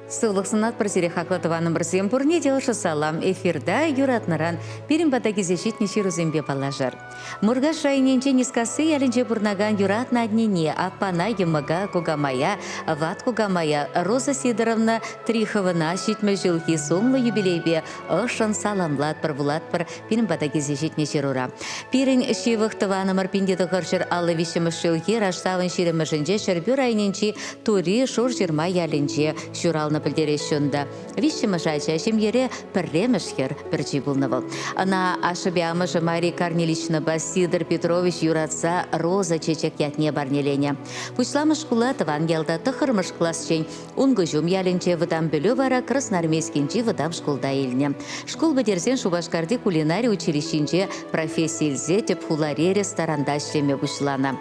Сывлӑх сунатпӑр сире, хаклӑ тӑванӑмӑрсем. Пурне те ӑшӑ салам. Эфирта юратнӑран пирӗн пата килсе ҫитнӗ ҫырусемпе паллашар. Муркаш районӗнчи Нискасси ялӗнче пурӑнакан юратнӑ аннене, аппана, йӑмӑка, кукамая, ват кукамая Роза Сидоровна Триховӑна 70 ҫулхи сумлӑ юбилейпе ӑшшӑн саламлатпӑр, вулатпӑр пирӗн пата килсе ҫитнӗ ҫырура. Пирӗн ҫывӑх тӑванӑмӑр 1953 ҫулхи раштавӑн 20-мӗшӗнче Ҫӗрпӳ районӗнчи Тури Шурҫырма ялӗнче ҫуралнӑ пӗлтереҫҫӗ унта. Виҫҫӗмӗш ача ҫемьере пӗрремӗш хӗр пӗрчи пулнӑ вӑл. Ӑна ашшӗпе амӑшӗ Мария Корниличнӑпа Сидор Петрович юратса Роза чечек ятне парнеленӗ. Пуҫламӑш шкула тӑван ялта тӑххӑрмӗш класчен Ункӑҫум ялӗнче вӑтам пӗлӳ вара Красноармейскинчи вӑтам шкулта илнӗ. Шкул пӗтерсен Шупашкарти кулинари училищинче професси илсе тӗп хулари ресторанта ӗҫлеме пуҫланӑ.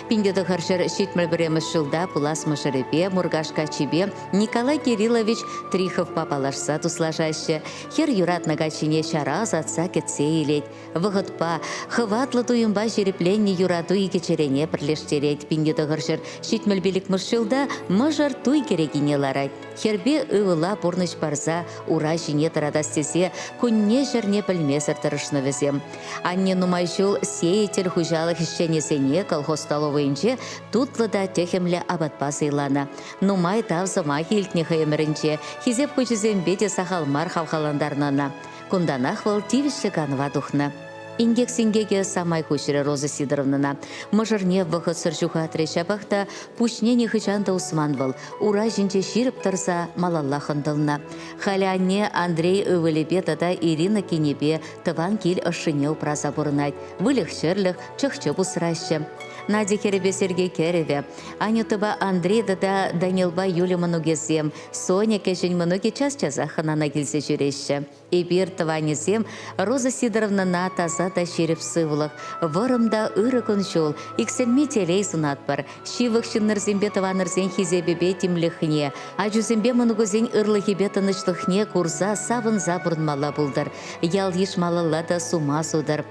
1971 ҫулта пулас мӑшӑрӗпе Муркаш каччипе Николай Кириллович Триховпа паллашса туслашаҫҫӗ. Хӗр юратнӑ каччине ҫара ӑсатса кӗтсе илет. Вӑхӑтпа, хӑватлӑ туйӑмпа ҫирӗпленнӗ юрату икӗ чӗрене пӗрлештерет. 1975 ҫулта мӑшӑр туй кӗрекине ларать. Хӗрпе ывӑла пурнӑҫ парса ура ҫине тӑратас тесе кунне-ҫӗрне пӗлмесӗр тӑрӑшнӑ вӗсем. Анне нумай ҫул сеятель хуҫалӑх ӗҫченӗсене колхоз столовӑйӗнче тутлӑ та тӗхӗмлӗ апатпа сӑйланӑ. Нумай тав сӑмахӗ илтнӗ хӑй ӗмӗрӗнче, хисеп хучӗсемпе те сахал мар хавхалантарнӑ ӑна. Кунтанах вӑл тивӗҫлӗ канӑва тухнӑ. Инкек-синкекӗ самай хуҫрӗ Роза Сидоровнӑна. Мӑшӑрне вӑхӑтсӑр ҫухатрӗ, ҫапах та пуҫне нихӑҫан та усман вӑл, ура ҫинче ҫирӗп тӑрса малаллах ӑнтӑлнӑ. Халӗ анне Андрей ывӑлӗпе тата Ирина кинӗпе тӑван кил ӑшшине упраса пурӑнать, выльӑх-чӗрлӗх, чӑх-чӗп усраҫҫӗ. Надя хӗрӗпе Сергей кӗрӗвӗ, Анютӑпа Андрей тата Данилпа Юля мӑнукӗсем, Соня кӗҫӗн мӑнукӗ час-часах хӑнана килсе ҫӳреҫҫӗ. Эпир, тӑванӗсем, Роза Сидоровнӑна таса та ҫирӗп сывлӑх, вӑрӑм та ырӑ кун-ҫул, иксӗлми телей сунатпӑр. Ҫывӑх ҫыннӑрсемпе тӑванӑрсен хисепӗпе тимлӗхне, ачусемпе мӑнукусен ырлӑхӗпе тӑнӑҫлӑхне курса савӑнса пурӑнмалла пултӑр. Ял-йыш малалла та сума сутӑр.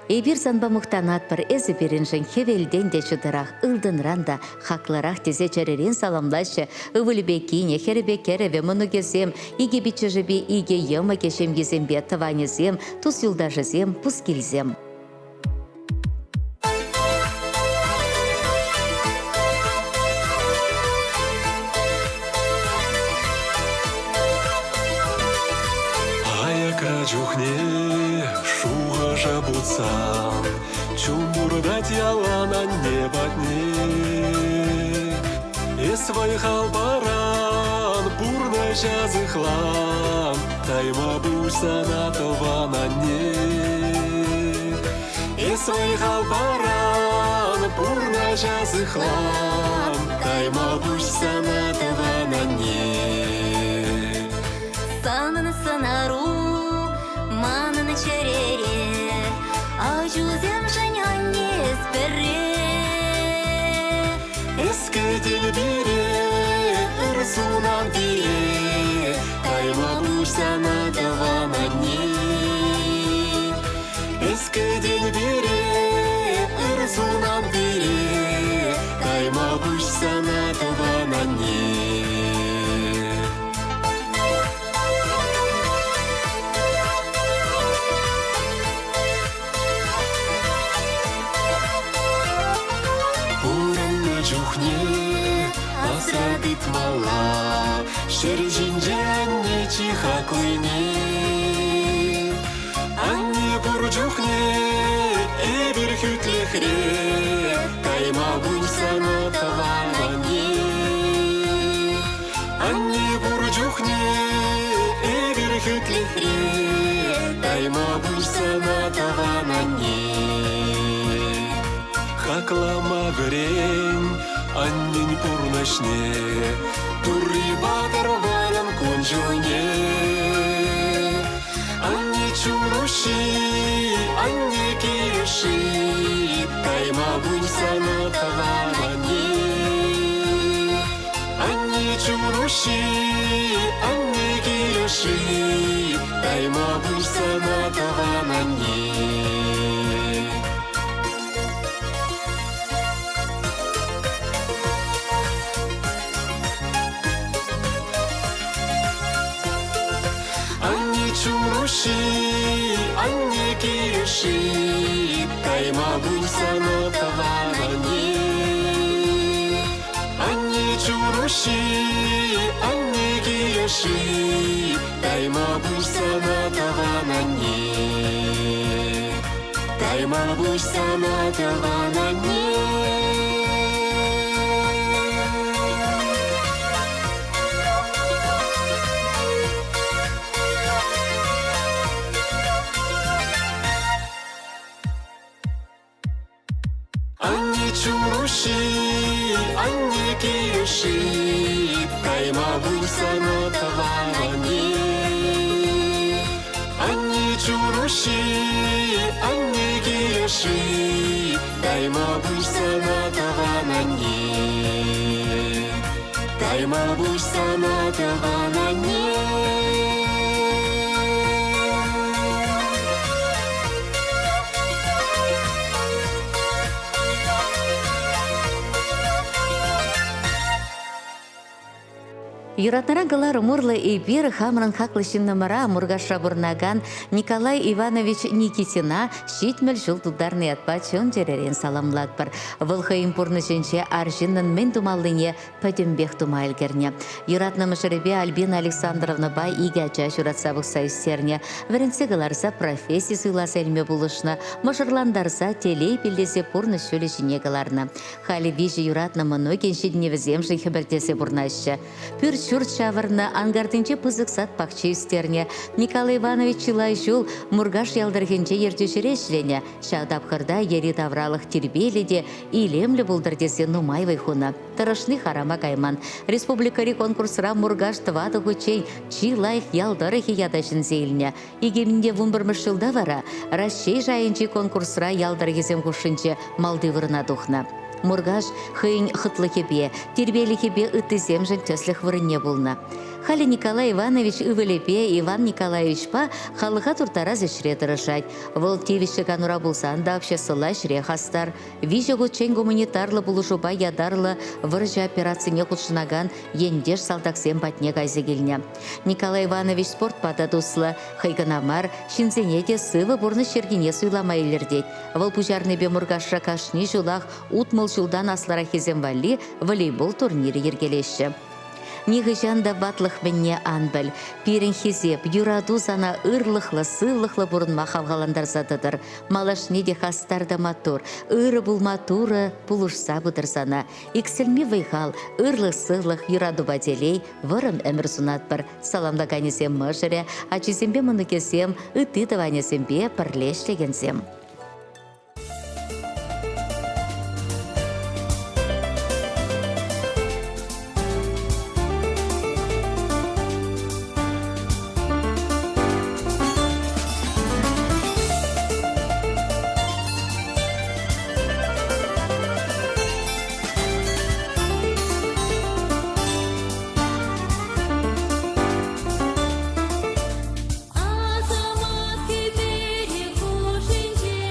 Эпир санпа мухтанатпӑр, эсӗ пирӗншӗн хӗвелтен те ҫутӑрах, ылтӑнран та хаклӑрах тесе чӗререн саламлаҫҫӗ ывӑлӗпе кинӗ, хӗрӗпе кӗрӗвӗ, мӑнукӗсем, икӗ пиччӗшӗпе икӗ йӑмӑкӗ ҫемйисемпе тӑванӗсем, тус-юлташӗсем, пускилсем. Аякра чухне шухӑша путсан чун туртать ялан анне патне. Эс вӑй-хал паран, пурнӑҫа сыхлан, тайма пуҫ сана тӑван анне. Эс вӑй-хал паран, пурнӑҫа сыхлан, тайма пуҫ сана тӑван анне. Санӑн сӑнару манӑн чӗрере, ачусемшӗн анне эс пӗрре. Эс кӗтен пире, ыр сунан пире, тайма пуҫ сана тӑван анне. Эс кӗтен пире, ыр сунан пире, тайма пуҫ сана тӑван анне. Пурӑннӑ чухне асра тытмалла ҫӗр ҫинче анне чи хаклине. Анне пур чухне эпир хӳтлӗхре, кайма пуҫ сана тӑван анне. Анне пур чухне эпир хӳтлӗхре, тайма пуҫ сана тӑван анне. Хаклама вӗрен аннен пурнӑҫне, Турри патӑр вӑрӑм кун-ҫулне. Анне чун уҫҫи, анне килӗши, тайма пуҫ сана тӑван анне. Анне чун уҫҫи, анне килӗши, тайма пуҫ сана тӑван анне. чуруши, анне килӗши, Тайма пуҫ сана тӑван анне. Анне чуруши, анне килӗши, Тайма пуҫ сана тӑван анне. Тайма пуҫ сана тӑван анне. Анне чуруши, анне килӗши, Тайма пуҫ сана тӑван анне. Анне чуруши, анне килӗши, Тайма пуҫ сана тӑван анне. Тайма пуҫ сана тӑван анне. Юратнӑран кӑларӑм урлӑ эпир хамӑрӑн хаклӑ ҫыннӑмӑра Муркашра пурӑнакан Николай Иванович Никитина 70 ҫул тултарнӑ ятпа чун-чӗререн саламлатпӑр. Вӑл хӑйӗн пурнӑҫӗнче арҫыннӑн мӗн тумаллине пӗтӗмпех тума ӗлкӗрнӗ. Юратнӑ мӑшӑрӗпе Альбина Александровнӑпа икӗ ача ҫуратса пӑхса ӳстернӗ, вӗрентсе кӑларса професси суйласа илме пулӑшнӑ, мӑшӑрлантарса телей пиллесе пурнӑҫ ҫулӗ ҫине кӑларнӑ. Халӗ виҫӗ юратнӑ мӑнукӗн ҫитӗнӗвӗсемшӗн хӗпӗртесе пурӑнаҫҫӗ. Пӳрт-ҫурт ҫавӑрнӑ, анкартинче пысӑк сад пахчи ӳстернӗ. Николай Иванович чылай ҫул Муркаш ял тӑрӑхӗнче ертӳҫӗре ӗҫленӗ. Ҫав тапхӑрта йӗри-тавралӑх тирпейлӗ те илемлӗ пултӑр тесе нумай вӑй хунӑ. Тӑрӑшни харама кайман. Республикӑри конкурсра Муркаш тӑватӑ хутчен чи лайӑх ял тӑрӑхӗ ята ҫӗнсе илнӗ. 2011 ҫулта вара Раҫҫей шайӗнчи конкурсра ял тӑрӑхӗсем хушшинче малти вырӑна тухнӑ. Муркаш хӑйӗн хӑтлӑхӗпе, тирпейлӗхӗпе ыттисемшӗн тӗслӗх вырӑнне пулнӑ. Халӗ Николай Иванович ывӑлӗпе Иван Николаевичпа халӑха турттарас ӗҫре тӑрӑшать. Вӑл тивӗҫлӗ канура пулсан та обществӑлла ӗҫре хастар. Виҫӗ хутчен гуманитарлӑ пулӑшупа ятарлӑ вӑрҫӑ операцине хутшӑнакан ентеш салтаксем патне кайса килнӗ. Николай Иванович спортпа та туслӑ. Хӑй кӑна мар, ҫынсене те сывӑ пурнӑҫ йӗркине суйлама илӗртет. Вӑл пуҫарнипе Муркашра кашни ҫулах 60 ҫултан аслӑраххисем валли волейбол турнирӗ йӗркелеҫҫӗ. Нихӑҫан та ватлӑх мӗнне ан пӗл. Пирӗн хисеп, юрату сана ырлӑхлӑ, сывлӑхлӑ пурӑнма хавхалантарса тӑтӑр. Малашне те хастар та маттур, ырӑ пулма Турӑ пулӑшса пытӑр сана. Иксӗлми вӑй-хал, ырлӑх-сывлӑх, юратупа телей, вӑрӑм ӗмӗр сунатпӑр. Саламлаканӗсем мӑшӑрӗ, ачисемпе мӑнукӗсем, ытти тӑванӗсемпе пӗрле ӗҫлекенсем. Асамат кӗперӗ хушшинче.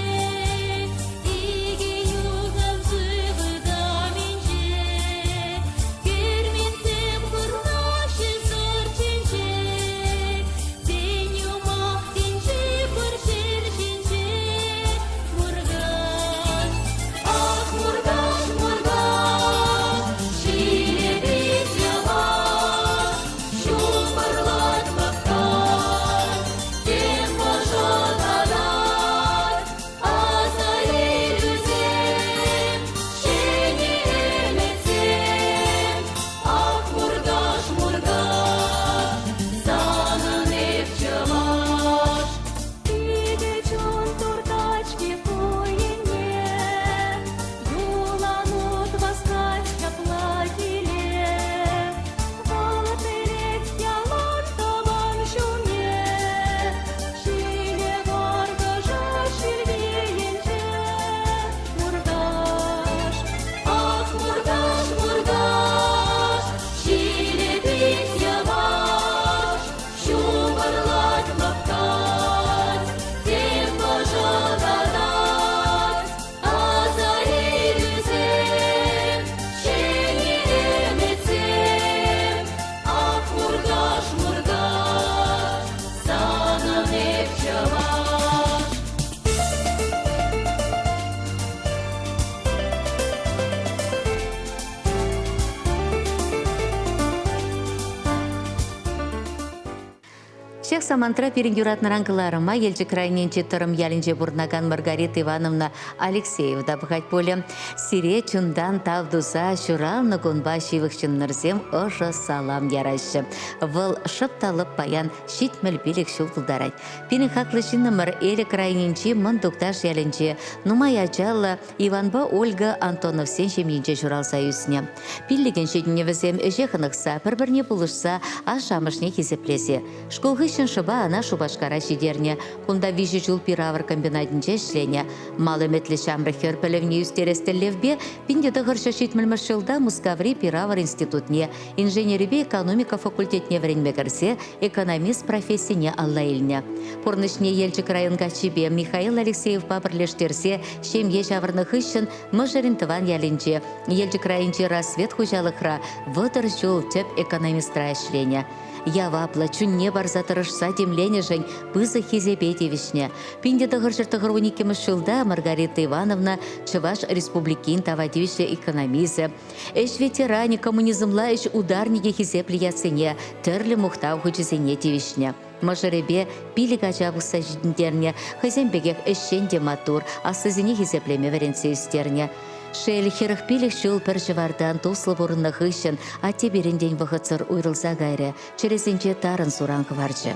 Ҫак самантра пирӗн юратнӑран кӑларӑма Елчӗк районӗнчи Тӑрӑм ялӗнче пурӑнакан Маргарита Ивановна Алексеева та пӑхать пулӗ. Сире чунтан тав туса ҫуралнӑ кунпа ҫывӑх ҫыннӑрсем ӑшӑ салам яраҫҫӗ. Вӑл шӑп та лӑп паян 75 ҫул тултарать. Пирӗн хаклӑ ҫыннӑмӑр Элӗк районӗнчи Мӑн Тукташ ялӗнче нумай ачаллӑ Иванпа Ольга Антоновсен ҫемйинче ҫуралса ӳснӗ. Пиллӗкӗн ҫитӗннӗ вӗсем ӗҫе хӑнӑхса, пӗр-пӗрне пулӑшса, ашшӗ-амӑшне хисеплесе. Шкул хыҫҫӑн шӑпа ӑна Шупашкара ҫитернӗ. Кунта виҫӗ ҫул пир-авӑр комбинатӗнче ӗҫленӗ. Мал ӗмӗтлӗ ҫамрӑк хӗр пӗлӗвне ӳстерес тӗллевпе 1970 ҫулта Мускаври пир-авӑр институтне инженерипе экономика факультетне вӗренме кӗрсе экономист профессине алла илнӗ. Пурнӑҫне Елчӗк район каччипе Михаил Алексеевпа пӗрлештерсе ҫемье ҫавӑрнӑ хыҫҫӑн мӑшӑрӗн тӑван ялӗнче, Елчӗк районӗнчи Рассвет хуҫалӑхра 30 ҫул тӗп экономистра ӗҫленӗ. Яваплӑ, чунне парса тӑрӑшса тимленӗшӗн пысӑк хисепе тивӗҫнӗ. 1992 ҫулта Маргарита Ивановна Чӑваш Республикин тава тивӗҫлӗ экономисчӗ, Ӗҫ ветеранӗ коммунизмла ӗҫ ударникӗ хисеплӗ ятсене, тӗрлӗ мухтав хучӗсене тивӗҫнӗ. Мӑшӑрӗпе пилӗк ача пусса ҫитӗнтернӗ, хӑйсем пекех ӗҫчен те маттур, аслисене хисеплеме вӗрентсе ӳстернӗ. Шел, 45 ҫул пӗр ҫӑвартан туслӑ пурӑннӑ хыҫҫӑн атте пирӗнтен вӑхӑтсӑр уйрӑлса кайрӗ, чӗресенче тарӑн суран хӑварчӗ.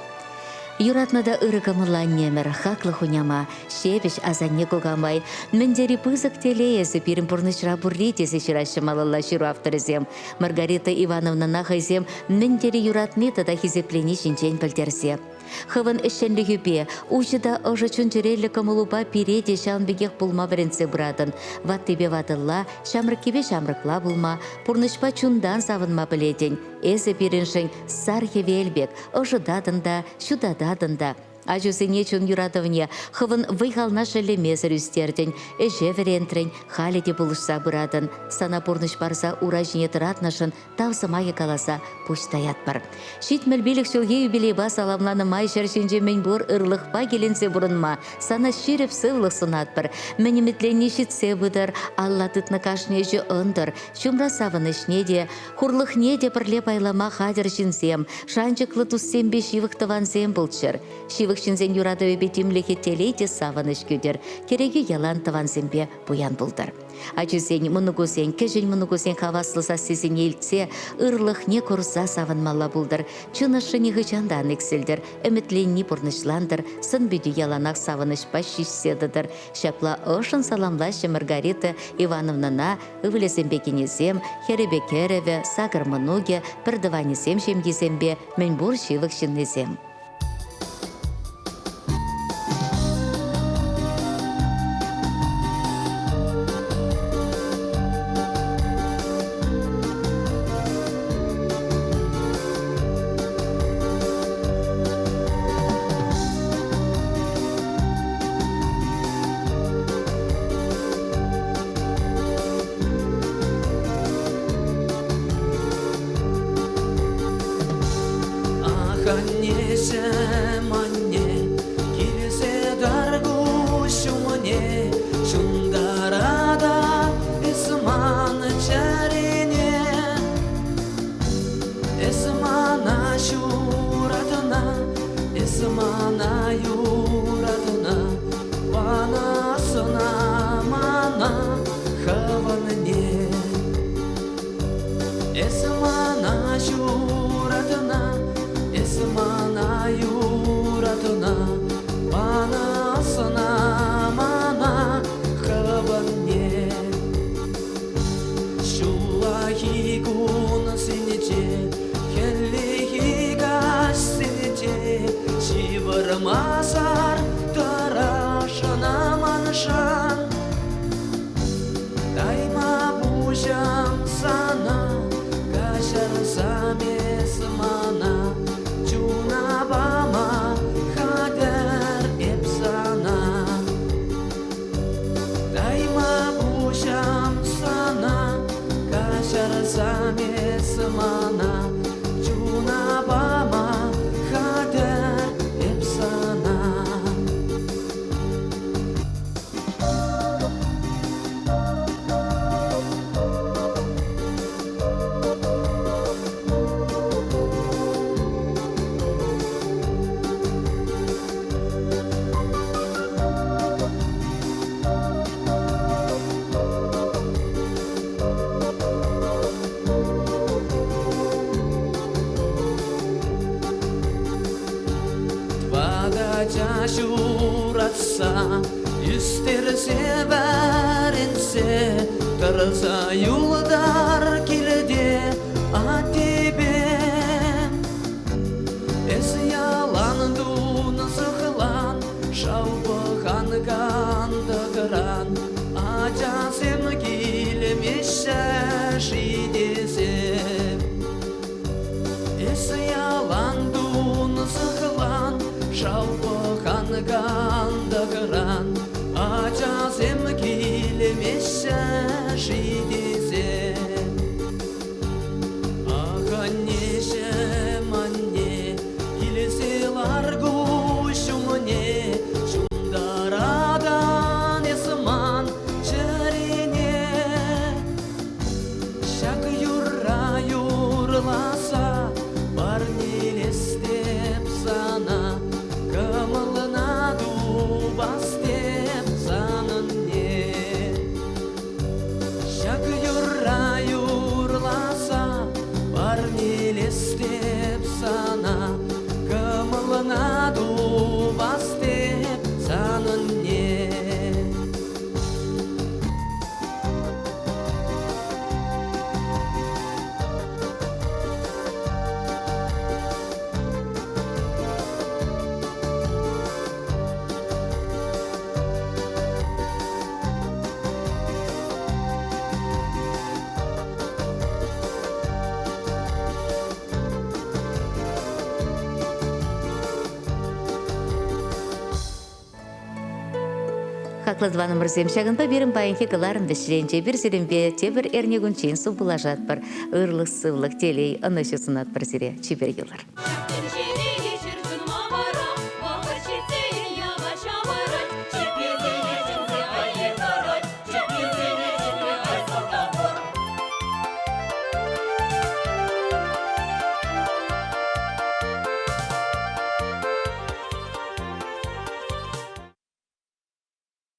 Юратнӑ та ырӑ кӑмӑллӑ аннемӗр, хаклӑ хуняма, ҫепӗҫ асанне кукамай, мӗн тери пысӑк телей эсӗ пирӗн пурнӑҫра пурри тесе ҫыраҫҫӗ малалла ҫыру авторӗсем. Маргарита Ивановнӑна хӑйсем мӗн тери юратни тата хисеплени ҫинчен пӗлтерсе. Хӑвӑн ӗҫченлӗхӳпе, уҫӑ та ӑшӑ чун-чӗреллӗ кӑмӑлупа пире те ҫавӑн пекех пулма вӗрентсе пыратӑн. Ваттипе ватӑлла, ҫамрӑккипе ҫамрӑкла пулма, пурнӑҫпа чунтан савӑнма пӗлетӗн. Эсӗ пирӗншӗн сар хӗвел пек, ӑшӑтатӑн та, ҫутататӑн та. Ачусене чун юратӑвне хӑвӑн вӑй-хална шеллемесӗр ӳстертӗн, ӗҫе вӗрентрӗн, халӗ те пулӑшса пыратӑн. Сана пурнӑҫ парса ура ҫине тӑратнӑшӑн тав сӑмахӗ каласа пуҫ таятпӑр. 75 ҫулхи юбилейпа саламланӑ май ҫӗр ҫинче мӗнпур ырлӑхпа киленсе пурӑнма сана ҫирӗп сывлӑх сунатпӑр. Мӗн ӗмӗтленни ҫитсе пытӑр, алла тытнӑ кашни ӗҫӗ ӑнтӑр, ҫумра савӑнӑҫне те, Хурлӑхне те пӗрле пайлама хатӗр ҫынсем, шанчӑклӑ туссемпе ҫывӑх тӑвансем пулччӑр. Ҫывӑх ҫынсен юратӑвӗпе тимлӗхӗ телей те савӑнӑҫ кӳтӗр, кӗреке ялан тӑвансемпе пуян пултӑр. Ачисен, мӑнукусен, кӗҫӗн мӑнукусен хаваслӑ сассисене илтсе ырлӑхне курса савӑнмалла пултӑр. Чун ӑшши нихӑҫан та ан иксӗлтӗр, ӗмӗтленни пурнӑҫлантӑр, сӑн-питӳ яланах савӑнӑҫпа ҫиҫсе тӑтӑр. Ҫапла ӑшшӑн саламлаҫҫӗ Маргарита Ивановнӑна ывӑлӗсемпе кинӗсем, хӗрӗпе кӗрӗвӗ, сакӑр мӑнукӗ, пӗртӑванӗсем ҫемйисемпе мӗнпур ҫывӑх ҫыннисем. Ах, аннеҫӗм, анне, килсе тӑр куҫ умне, ҫунтарата эс ман чӗрене. Эс мана ҫуратна, эс мана юратна, Пана сӑна мана хӑвӑнне. Эс мана ҫуратна, эс мана юратна. Ача ҫуратса, ӳстерсе вӗрентсе тӑрса юлтар килте аттепе. Эс ялан тунсӑхлан, шав пӑхан кантӑкран ачасем килмеҫҫӗ-ши тесе. Эс ялан тунсӑхлан, шав пӑхан кантӑкран ачасем килмеҫҫӗ-ши тесе. Ах, аннеҫӗм, анне, килсе лар куҫ умне, ҫунтаратан эс ман чӗрене. Ҫак юрра юрласа парнелес теп сана, кӑмӑлна тупас теп санӑнне. Ҫак юрра юрласа парнелес теп сана, кӑмӑлна тупас теп санӑнне. Хаклӑ тӑванӑмӑрсем, ҫакӑнпа пирӗн паянхи кӑларӑм вӗҫленчӗ. Эпир сирӗнпе тепӗр эрнекунччен сывпуллашатпӑр. Ырлӑх-сывлӑх, телей, ӑнӑҫу сунатпӑр сире. Чипер юлӑр.